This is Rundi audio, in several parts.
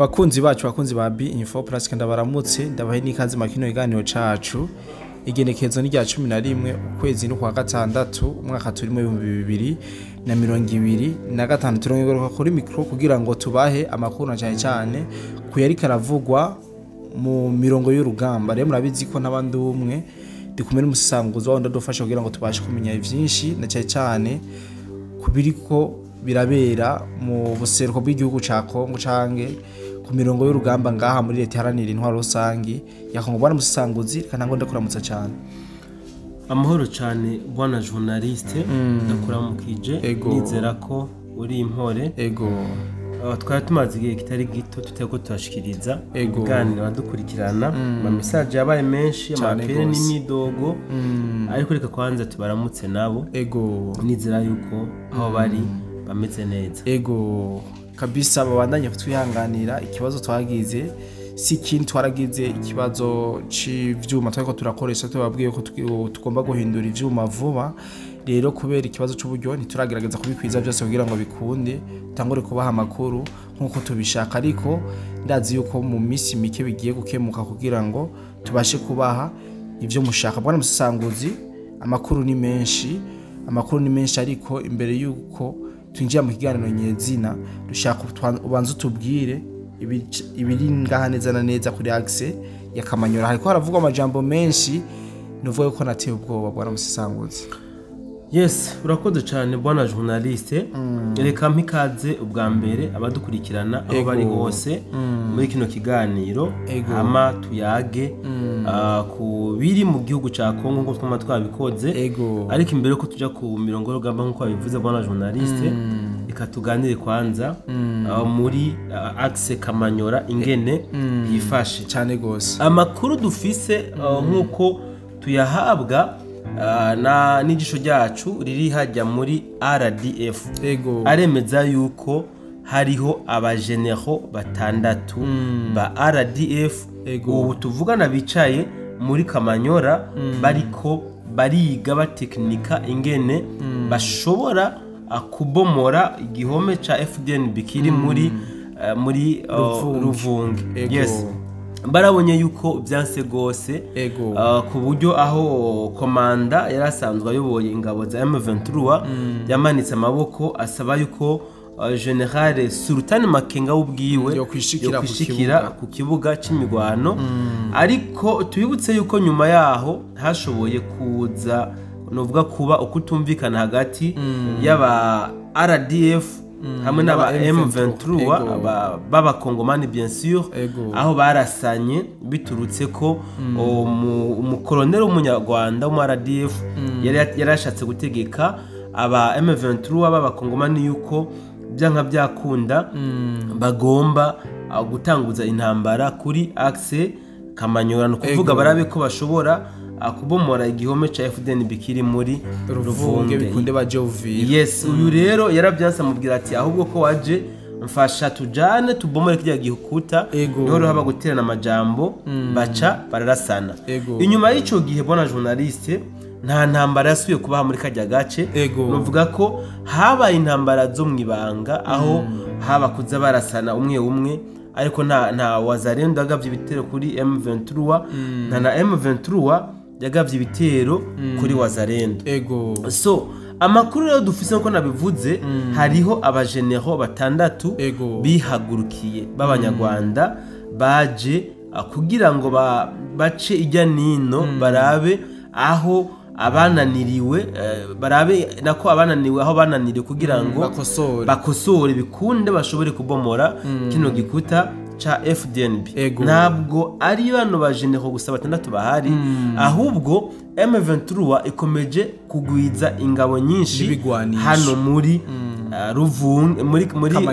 Bakunzi bacu, bakunzi ba B Info Plus, ndabaramutse, ndabahe n'ikaze makino iganiro cacu. Igenekezo ni rya 11 ukwezi no kwa gatandatu, umwaka turimo 2025. Turongera kuri micro kugira ngo tubahe amakuru na cyane cyane kuyari karavugwa mu mirongo y'urugamba. Rero murabizi ko ntabandi umwe ndi kumwe n'umusanguzo waho ndadufasha kugira ngo tubashe kumenya ivyinshi na cyane cyane kubiriko birabera mu buseruko bw'igihugu ca Kongo canke ku mirongo y'urugamba ngaha muri leta iharanira intwaro rusangi ya Kongo. Bwana musanguzi, kanango ndakuramutsa cyane. Amahoro cyane bwana journaliste, ndakuramukije, nizera ko uri impore. Ego. Twari tumaze igihe kitari gito tuteko turashikiriza ibiganiro badukurikirana, ama message yabaye menshi, amapere n'imidogo, ariko reka kwanza tubaramutse nabo. Ego. Nizera yuko aho bari bameze neza. Ego kabisa, babandanye kutwihanganira. Ikibazo twagize si ikindi, twaragize ikibazo c'ivyuma twariko turakoresha, tubabwiye ko tugomba guhindura ivyuma vuba. Rero kubera ikibazo c'uburyo ntituragerageza kubikwiza byose kugira ngo bikunde tangore kubaha amakuru nkuko tubishaka, ariko ndazi yuko mu minsi mike bigiye gukemuka kugira ngo tubashe kubaha ivyo mushaka. Bwana musanguzi, amakuru ni menshi, amakuru ni menshi, ariko imbere yuko twinjira mu kiganiro nyezina dushaka ubanza utubwire ibiri ngaha neza na neza kuri axe ya Kamanyora. Hariko haravugwa amajambo menshi, nuvuga yuko nateye ubwoba bwana musanguzi. Yes, urakoze cyane bwana journaliste. Reka mpikaze ubwa mbere abadukurikirana aho bari hose muri kino kiganiro, hama tuyage ku biri mu gihugu ca Kongo nko twama twabikoze. Ariko imbere ko tuja ku mirongo y'urugamba nko babivuze bwana journaliste, reka tuganire kwanza muri axe Kamanyora ingene yifashe cyane gose. Amakuru dufise nkuko tuyahabwa na n'igisho ryacu riri hajya muri RDF. Ego. Aremeza yuko hariho abagenero batandatu ba RDF ubu tuvugana bicaye muri Kamanyora, bariko bariga bateknika ingene bashobora kubomora igihome ca FDNB kiri muri Ruvunge. Yes. Barabonye yuko byanse gose ku buryo aho komanda yarasanzwe ayoboye ingabo za M23 yamanitse amaboko asaba yuko General Sultan Makenga ubwiwe yo kwishikira ku kibuga c'imigwano. Ariko tubibutse yuko nyuma yaho hashoboye kuza novuga kuba ukutumvikana hagati y'aba RDF hamwe n'aba M23 b'abakongomani bien sûr, aho barasanye biturutse ko umukoloneli w'umunyarwanda wo mu RDF yarashatse gutegeka aba M23 b'abakongomani yuko byanka byakunda bagomba gutanguza intambara kuri axe Kamanyora, no kuvuga barabe ko bashobora kubomora igihome ca FDNB kiri muri Ruvunge bikunde baje Uvira. Yes, uyu rero yarabyansa mubwira ati ahubwo ko waje mfasha tujane tubomore kirya gikuta, niho haba guterana amajambo baca bararasana. Inyuma y'ico gihe bona journaliste nta ntambara yasubiye kubaha muri kajya gace. Nuvuga ko habaye intambara zo mwibanga aho haba kuza barasana umwe umwe, ariko nta Wazalendo yagavye ibitero kuri M23, nta na M23 yagavye ibitero kuri Wazalendo. Ego. So amakuru rero dufise nko nabivuze, hariho abagenero batandatu bihagurukiye b'abanyarwanda baje kugira ngo bace ijya nino barabe aho abananiriwe, barabe nako abananiwe aho bananiriwe kugira ngo bakosore bikunde bashobore kubomora kino gikuta cha FDNB. Ntabwo ari bano bajenero gusa batandatu bahari, ahubwo M23 ikomeje kugwiza ingabo nyinshi hano muri Ruvunge, muri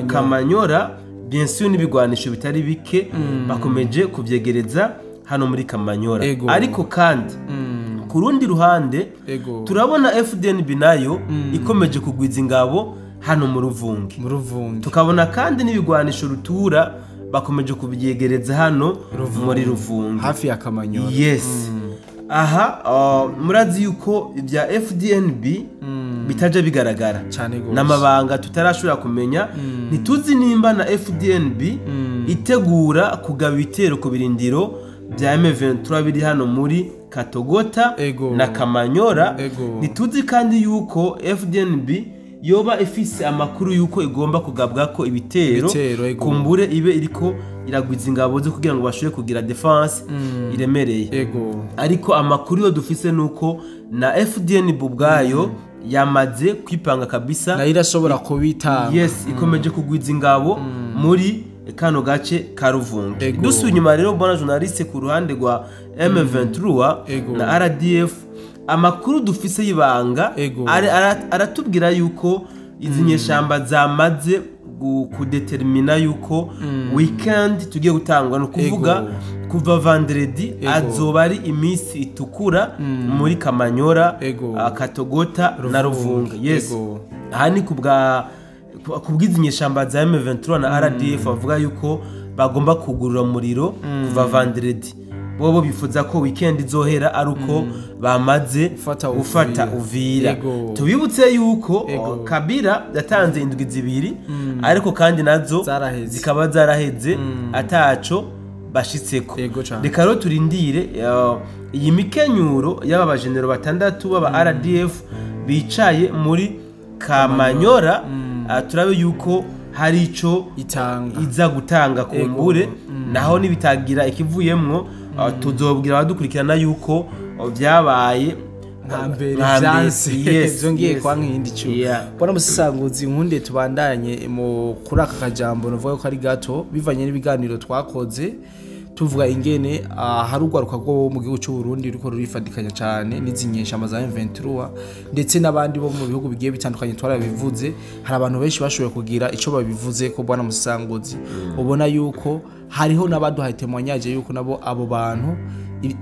Kamanyora, bien sûr n'ibigwanisho bitari bike bakomeje kubyegereza hano muri Kamanyora. Ariko kandi ku rundi ruhande turabona FDNB nayo ikomeje kugwiza ingabo hano mu Ruvunge. Tukabona kandi n'ibigwanisho rutura bakomeje kubyegereza hano muri Ruvunge hafi ya Kamanyora. Yes. Aha murazi yuko ibya FDNB bitaje bigaragara Cane gose. N'amabanga tutarashobora kumenya. Ntituzi nimba na FDNB itegura kugaba ibitero ku birindiro bya M23 biri hano muri Katogota na Kamanyora. Ntituzi kandi yuko FDNB yoba ifise amakuru yuko igomba kugabwa ko ibitero, kumbure ibe iriko iragwiza ingabo zo kugira ngo bashobore kugira defense iremereye. Ariko amakuru yo dufise nuko na FDNB ubwayo yamaze kwipanga kabisa, na irashobora kubitanga. Yes, ikomeje kugwiza ingabo muri kano gace ka Ruvungi. Dusuye inyuma rero bwana journaliste, ku ruhande rwa M23 na RDF, amakuru dufise y'ibanga aratubwira yuko izi nyeshamba zamaze kudetermina yuko weekend tugiye gutangwa, no kuvuga kuva vendredi azoba ari iminsi itukura muri Kamanyora, Katogota na Ruvungi. Yes, aha ni kubwizi nyeshamba za M23 na RDF bavuga yuko bagomba kugurura umuriro kuva vendredi. Bobo bifuza ko weekend izohera aruko bamaze gufata Uvira. Tubibutse yuko Kabila yatanze indwi zibiri, ariko kandi nazo zikaba zaraheze ataco bashitseko. Reka rero turindire iyi mikenyuro y'aba bajenero batandatu baba RDF bicaye muri Kamanyora, turabe yuko hari ico iza gutanga kumbure, naho nibitagira ikivuyemwo tuzobwira abadukurikirana yuko byabaye nka mbere byanse byongeye kwa nkindi cyo. Bwana musasanguzi, nkunde tubandanye mu kuri aka kajambo novuga ko ari gato bivanye n'ibiganiro twakoze tuvuga ingene harugwaruka rwo mu gihugu cy'u Burundi ruko rurifadikanya cyane n'izinyesha za M23 ndetse n'abandi bo mu bihugu bigiye bitandukanye. Twarabivuze, hari abantu benshi bashoboye kugira ico babivuze ko bwana musasanguzi ubona yuko hariho n'abaduhaye témoignage yuko nabo abo bantu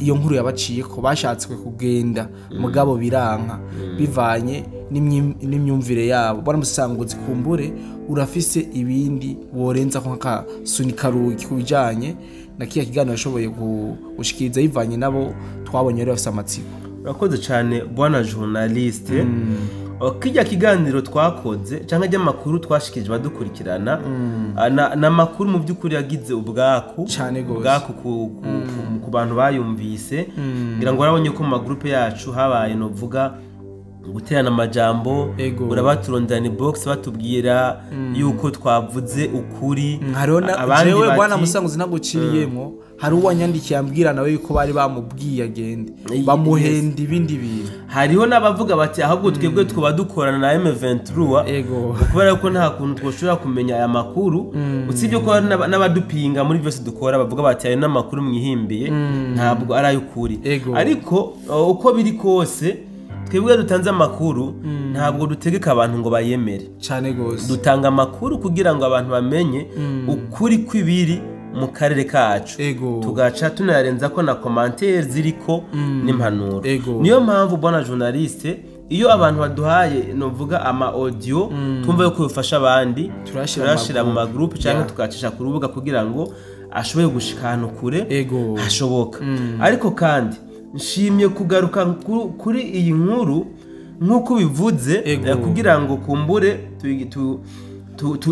iyo nkuru yabaciye ko bashatswe kugenda mugabo biranka bivanye n'imyumvire yabo. Bwana musasanguzi, kumbure urafise ibindi worenza ko nka sunika rugi kubijanye na kiya kiganiro yashoboye gushikiriza yivanye nabo twabonye rero bafise amatsiko. Urakoze cyane bwana journaliste. Kijya kiganiro twakoze canke ry'amakuru twashikije badukurikirana, na makuru mu by'ukuri yagize ubwaku ubwaku ku bantu bayumvise. Ngira ngo barabonye ko mu magroupe yacu habaye novuga guterana amajambo, urabaturondana box batubwira yuko twavuze ukuri. Abandi bati bwana musanguzi naguciriyemo, hari uwanyandikiye ambwira nawe yuko bari bamubwiye agende bamuhenda ibindi bintu. Hariho n'abavuga bati ahubwo twebwe twaba dukorana na M23 kubera ko nta kuntu twoshobora kumenya aya makuru, usibye ko n'abadupinga muri byose dukora bavuga bati ayo n'amakuru mwihimbiye ntabwo ari ay'ukuri. Ariko uko biri kose twebwe dutanze amakuru ntabwo dutegeka abantu ngo bayemere cyane gose. Dutanga amakuru kugira ngo abantu bamenye ukuri kw'ibiri mu karere kacu, tugaca tunarenza ko na commentaire ziriko n'impanuro. Niyo mpamvu bwana journaliste, iyo abantu baduhaye novuga ama audio twumva yuko bifasha abandi, turashira mu magroup cyangwa tukacisha ku rubuga kugira ngo ashobore gushika ahantu kure hashoboka. Ariko kandi nshimye kugaruka kuri iyi nkuru nkuko bivuze kugira ngo kumbure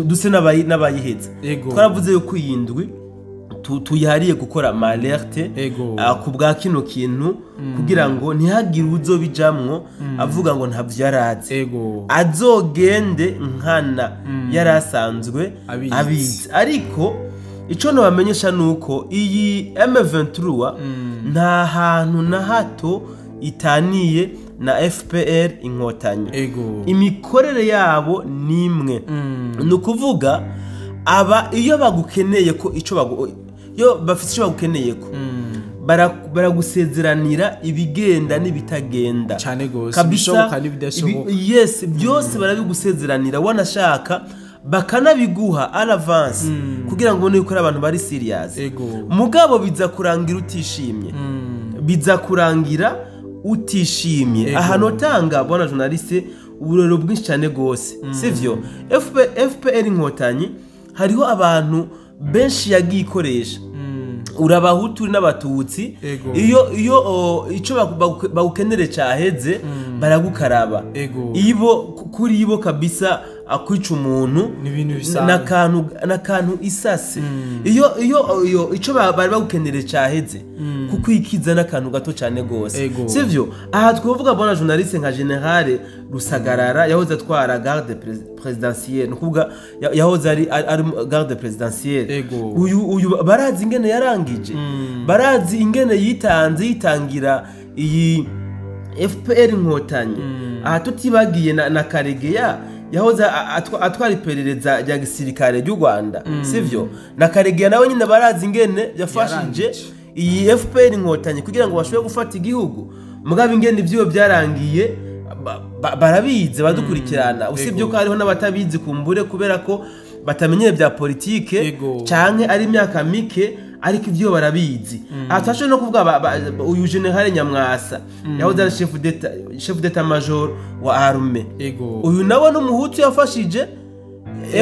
duse n'abayiheza. Twaravuze yuko iyi ndwi tuyihariye gukora alerte ku bwa kino kintu kugira ngo ntihagire uzobijamwo avuga ngo ntavyo yarazi, azogende nkana yarasanzwe abizi. Ariko ico nobamenyesha nuko iyi M23 nta hantu na hato itaniye na FPR Inkotanyi. Imikorere yabo nimwe. Ni ukuvuga aba iyo bagukeneye ko ico yo bafite ico bagukeneye ko baragusezeranira ibigenda n'ibitagenda cyane gose, bishoboka n'ibidashoboka. Yes, byose barabigusezeranira wanashaka bakanabiguha à l'avance kugira ngo ubone yuko ari abantu bari serious. Mugabo biza kurangira utishimye, biza kurangira utishimye. Ahantu tanga bwana journaliste uburero bwinshi cyane gose, sivyo? FPR Inkotanyi hariho abantu benshi yagiye ikoresha, urabahutu n'abatutsi, iyo ico bagukenere cyaheze Baragukaraba. Ibo kuri ibo kabisa akwica umuntu ni ibintu bisanzwe, n'akantu isase. Iyo ico bari bagukenere caheze, kukwikiza n'akantu gato cyane gose, sivyo? Aha twovuga, bona journaliste, nka Général Rusagarara yahoze atwara garde présidentielle, nukuvuga yahoze ari garde présidentielle. Uyu barazi ingene yarangije, barazi ingene yitanze, yitangira iyi FPR Inkotanyi. Aha tutibagiye na Karegeya yahoze atwara iperereza rya gisirikare ry'u Rwanda, sivyo? Na Karegeya nawe nyine barazi ingene yafashije iyi FPR Inkotanyi kugira ngo bashobore gufata igihugu. Mugabo ingene ivyo byarangiye barabizi badukurikirana, usibye ko hariho n'abatabizi kumbure kubera ko batamenyere bya politike canke ari imyaka mike, ariko ivyo barabizi. Aha turashobora no kuvuga uyu Général Nyamwasa yahoze ari chef d'état major wa armée. Uyu nawe n'umuhutu yafashije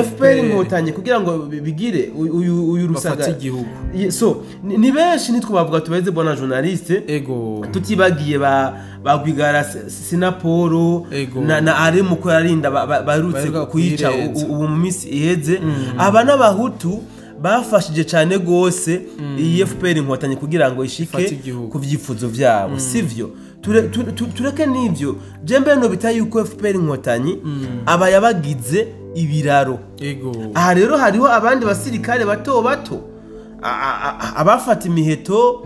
FPR Inkotanyi kugira ngo bigire uyu Rusaga igihugu. So ni benshi nitwo bavuga tubeze, bona journaliste. Tutibagiye ba bagwigara Sinaporo na Aremu ko yarinda barutse kuyica ubu mu minsi iheze. Aba n'abahutu bafashije cyane gose iyi FPR Inkotanyi kugira ngo ishike ku vyifuzo vyabo, sivyo? Tureke nivyo, jembe no bita yuko FPR Inkotanyi aba yabagize ibiraro. Aha rero hariho abandi basirikare bato bato abafata imiheto,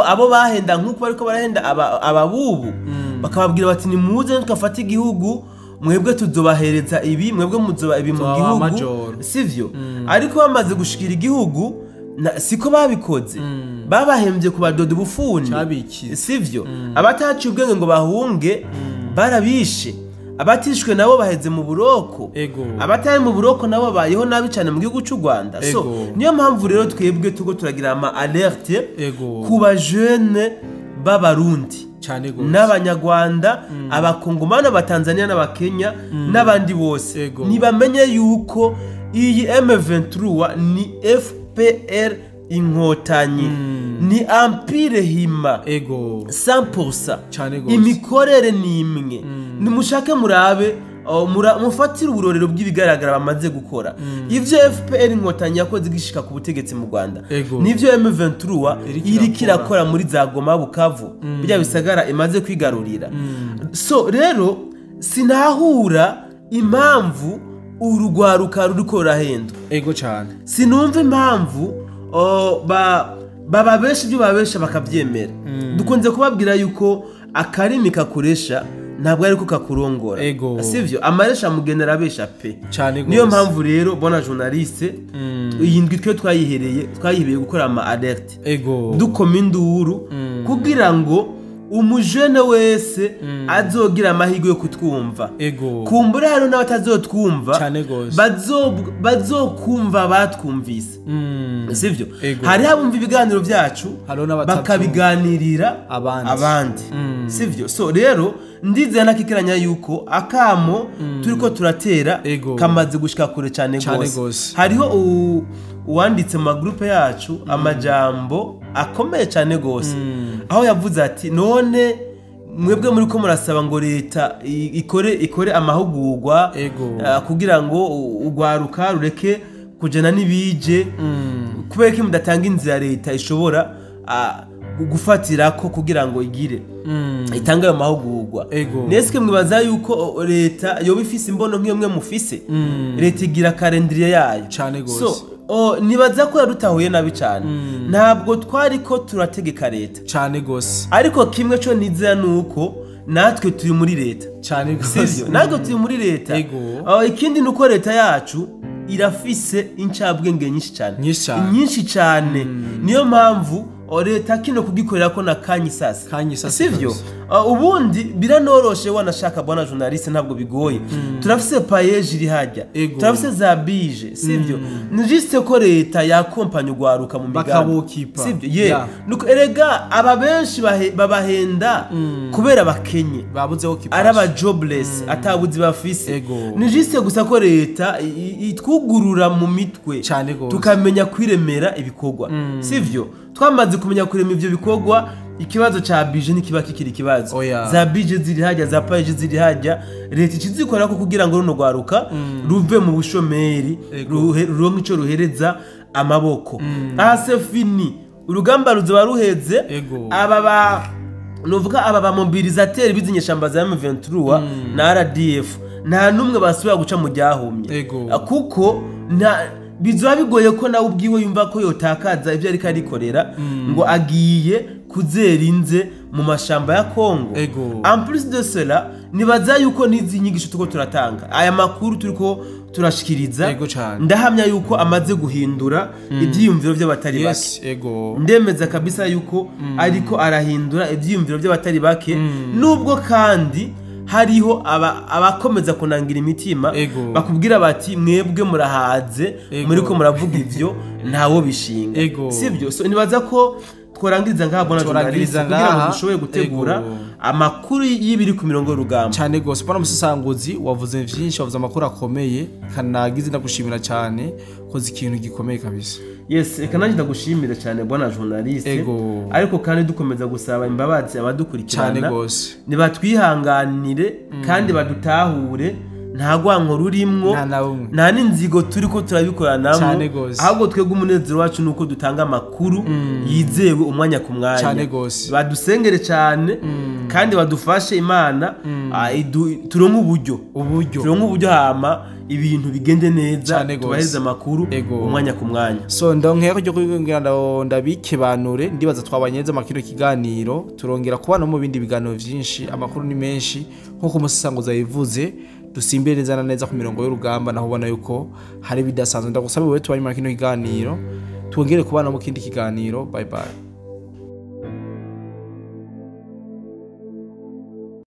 abo bahenda nkuko bariko barahenda ababubu, bakababwira bati nimuze tukafata igihugu, mwebwe tuzobahereza ibi, mwebwe muzoba ibi mu gihugu, sivyo? Ariko bamaze gushikira igihugu siko babikoze, babahembye kubadoda ubufuni, sivyo? Abataciye ubwenge ngo bahunge barabishe, abatishwe nabo baheze mu buroko, abatari mu buroko nabo bayeho nabi cyane mu gihugu cy'u Rwanda. So niyo mpamvu rero twebwe tugo turagira ama alerte ku ba jeune b'abarundi n'abanyarwanda, abakongomani, abatanzania n'abakenya n'abandi bose, nibamenye yuko iyi M23 ni FPR Inkotanyi, ni Empire Hima 100%. Imikorere ni imwe. Nimushake murabe, mufatire uburorero bw'ibigaragara bamaze gukora. Ivyo FPR Inkotanyi yakoze gishika ku butegetsi mu Rwanda, nivyo M23 iriko irakora muri za Goma, Bukavu, bijya bisagara imaze kwigarurira. So rero sinahura impamvu urugwaruka ruriko rurahendwa. Cyane. Sinumva impamvu bababesha ibyo babesha bakabyemera. Dukunze kubabwira yuko akarimi kakuresha ntabwo ariko kakurongora, sivyo? Amaresha mugenera abesha pe. Niyo mpamvu rero, bona journaliste, iyi ndwi twe twayihebeye gukora ama alerte, dukoma induru kugira ngo umujene wese azogira amahirwe yo kutwumva. Kumbura hariho n'abatazotwumva, bazokumva batwumvise, sivyo? Hariho abumva ibiganiro byacu bakabiganirira abandi, sivyo? So rero ndizera nakikeranya yuko akamo turiko turatera kamaze gushika kure cyane gose. Hariho uwanditse mu magroupe yacu amajambo akomeye cyane gose, aho yavuze ati none mwebwe muri ko murasaba ngo leta ikore amahugurwa kugira ngo ugwaruka rureke kujana n'ibije, kubera ko mudatanga inzira leta ishobora gufatira ko kugira ngo igire itanga ayo mahugurwa. Neske mwibaza yuko leta yoba ifise imbono nk'iyo mwe mufise? Leta igira calendrier yayo. So nibaza ko yarutahuye nabi cyane. Ntabwo twari ko turategeka leta cyane gose, ariko kimwe cyo nizera nuko natwe turi muri leta cyane gose, natwe turi muri leta. Ikindi nuko leta yacu irafise incabwenge nyinshi cyane, nyinshi cyane. Niyo mpamvu leta kino kugikorera ko na kanyi sasa, sivyo? Ubundi biranoroshe wanashaka, bwana journaliste, ntabwo bigoye. Turafise payeje iri hajya, turafise za bije, sivyo? Ni juste ko leta yakompanya ugwaruka mu migambi, sivyo? Yeah. Nuko erega aba benshi babahenda kubera bakenye, babuzeho kipasha, araba jobless, atabuzi bafise. Ni juste gusa ko leta itwugurura mu mitwe tukamenya kwiremera ibikorwa, sivyo? Twamaze kumenya kurema ivyo bikorwa, Ikibazo ca budget ntikiba kikiri ikibazo. Oya. Za budget ziri hajya, za PAEEJ ziri hajya, leta ikizikora ko kugira ngo runo rwaruka ruve mu bushomeri, ruronke ico ruhereza amaboko. Aha c'est fini, urugamba ruzoba ruheze. Aba ba nuvuga aba ba mobilisateurs b'izi nyeshamba za M23 na RDF, nta numwe basubira guca mu ryahumye. Kuko nta bizoba bigoye ko nawe ubwiwe yumva ko yotakaza ibyo ariko arikorera ngo agiye kuzera inze mu mashamba ya Kongo. En plus de cela, nibaza yuko n'izi nyigisho turiko turatanga, aya makuru turiko turashikiriza, Ego cane. ndahamya yuko amaze guhindura ibyiyumviro by'abatari bake. yes ego Ndemeza kabisa yuko ariko arahindura ibyiyumviro by'abatari bake, nubwo kandi hariho abakomeza kunangira imitima, bakubwira bati: "Mwebwe murahaze, muriko muravuga ivyo ntawo bishinga." Sibyo? So nibaza ko tworangiriza ngaha, bwana Tworangiriza journaliste, kugira ngo ngaha. dushobore gutegura amakuru y'ibiri ku mirongo y'urugamba. Cyane gose, bwana musesanguzi, wavuze vyinshi, wavuze amakuru akomeye, kanagize ndagushimira cyane, koze ikintu gikomeye kabisa. Yes, reka nanjye ndagushimire cyane, bwana journaliste. Ariko kandi dukomeza gusaba imbabazi abadukurikirana. Cyane gose. Nibatwihanganire kandi badutahure, nta rwanko rurimwo, Nta na rumwe. nta n'inzigo turi ko turabikoranamo. Cyane gose. Ahubwo twebwe umunezero wacu ni uko dutanga amakuru yizewe umwanya ku mwanya. Cyane gose. Badusengere cyane kandi badufashe, Imana turonke uburyo, uburyo, turonke uburyo, hama ibintu bigende neza, Cyane gose. tubaheze amakuru umwanya ku mwanya. So ndonkeho ryo kugira ngo ndabikebanure, ndibaza twabanye neza mu kino kiganiro, turongera kubana mu bindi biganiro vyinshi. Amakuru ni menshi nkuko umusesanguzi yabivuze, dusimbire neza na neza ku mirongo y'urugamba, naho ubona yuko hari ibidasanzwe. Ndagusaba wewe tubanye muri kino kiganiro, twongere kubana mu kindi kiganiro. Bye bye.